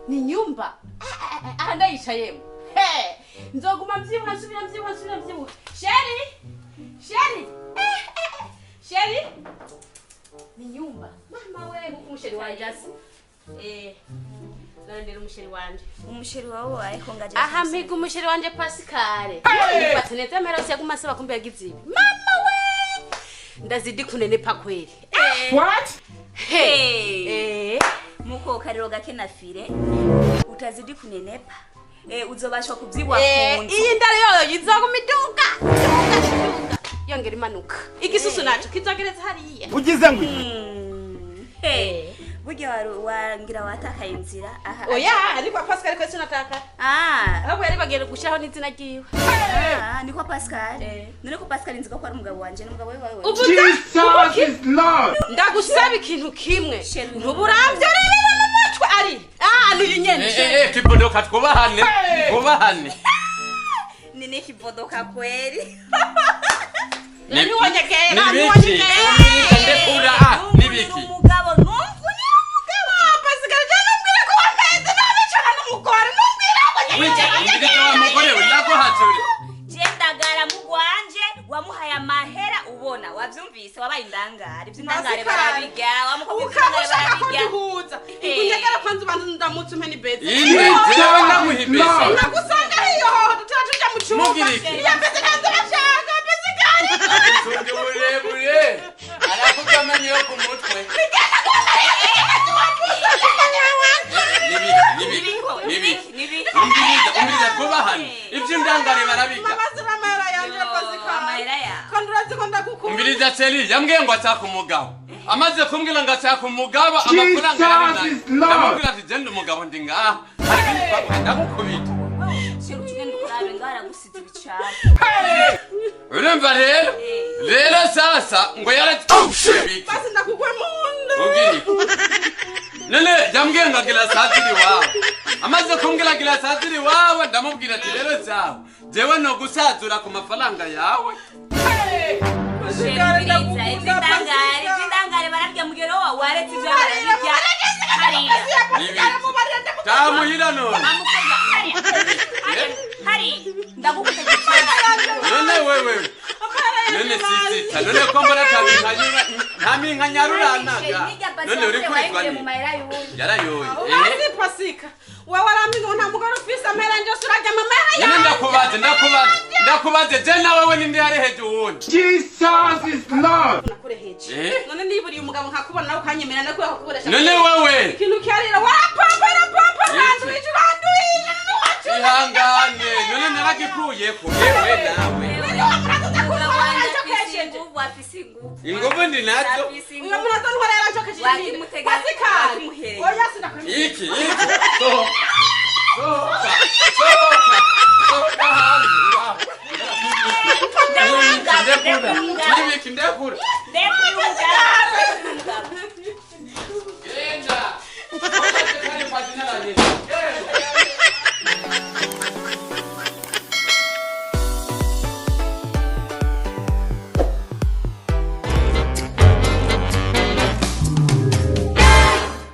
Ni nyumba aha ndayicayemo. He, nzoguma mvyibuha, nsubira mvyibuha, nsubira mvyibuha. Chéri, chéri, chéri, ni nyumba. Mama we, nkuko umuchéri wanje asa. Narondera umuchéri wanje. Umuchéri wawe ariko ngaje. Aha mpiga umuchéri wanje Pascal. Nifate neza amahera yose yaguma asaba, kumbe yagize ibi. Mama we, ndazidi kunenepa kweli. What? Hey. Eh. Muko kariro gake na fire utazidi kunenepa, uzobashwa kuvyibwa ku nzu. Iyi ndaro yoyo izoguma iduga, iduga, iduga, yongera imanuka. Igisusu naco kizogereza hariya. Ugize ngo Hey. Burya wangira watakaye inzira aha. Oya, ariko Pascal ko sinataka. Ah. Ahubwo yari bagiye gushiraho n'izina ryiwe. Ah, niko Pascal. None ko Pascal nzi ko ari umugabo wanje n'umugabo wawe. Uvuze? Jesus is Lord. Ndagusaba ikintu kimwe. Chéri. Ntuburamvye rero mu mutwe ari ah n'uyu nyene. Kibodoka, twubahane, twubahane. Nini kibodoka kweli? Ntiwonyegera. Nibiki? Ntiwonyegera. Umviriza, ndekura, ah, nibiki? Umugabo numvunira umugabo. Pascal, je numbwira ko wameze nabi cyane n'umugore numbwira ko Wica, umviriza wa mugore we, ndaguhature. Je ndagara mu gwanje wamuhaye amahera ubona wavyumvise wabaye indangare, ivy'indangare Pascal. barabirya wamukobwa. Ukaba Ivy'indangare ushaka ko barabirya. duhuza ikunyegera kwanza, ubanza ndamutse umpe n'ibeze. Ine jewe ndamuha ibese? Nagusanga hiyo hoho tutaba tuja mu cyumba. Mugira iki? Iyo mbese kanze bashaka Pascal. Usundi burebure aravuga amenyo yo ku mutwe. Nibiki, nibiki, nibiki? Nibiki? Umviriza, umviriza, twubahane, ivy'indangare barabirya. Mabazira amahera yanje. Yo, Pascal. Amahera ya. Kandi urazi ko ndagukunda. Umviriza chéri, yambwiye ngo ashaka umugabo. Amaze kumbwira ngo ashaka umugabo, amafaranga yari Jesus nayo. is Lord. Ndamubwira ati genda umugabo ndi ngaha, hari ibindi twaguhaye, ndagukubita. Chéri, utugenda ukurabe ngaho aragusize ibicafu. Urumva rero, rero sasa ngo yarabiki. Basi ndakugwe mu nda. Ugira iki? None yambwiye ngo agira saa 2 iwawe. Amaze kumbwira agira saa 2 iwawe, ndamubwira ati rero sawa, jewe no gusazura ku mafaranga yawe. Chéri, umviriza, ivy'indangare, ivy'indangare bararya mugero wa waretse ivyo barabirya hariya. Tamuhira none. Amukobwa hariya, hariya ndagukubita igipfunsi. None wewe, none sisita, none ko mbona nta minkanyaruranaga, none uri kwitwa mu ni mahera y'uwundi. Yarayoye. Urazi Pasika, wewe warambwiye ngo nta mugore ufise, amahera yanje yose urarya amahera None yanje. ndakubaze, ndakubaze, ndakubaze, je nawe we ninde yareheje uwundi? Jesus is Lord. Nakureheje? Eh? None niburiye umugabo nkakubona nawe ukanyemera nakwiye kukuboresha. None wewe. Ikintu cyarira warapampa, urapampa, uranduhije, uranduhije. Ihangane, none naragikuyeko yewe nawe. Umugabo wanjye afise inguvu, afise inguvu. Inguvu ndi nazo. Afise Uyo inguvu. muntu azantwara yarancokeje. Wakimutega- Pascal. wakimuhereye. Oya, sindakwemera. Iki, iki, sohoka, sohoka, sohoka, sohoka hanze. Ndekura. Ndekura. Nibiki? Ndekura.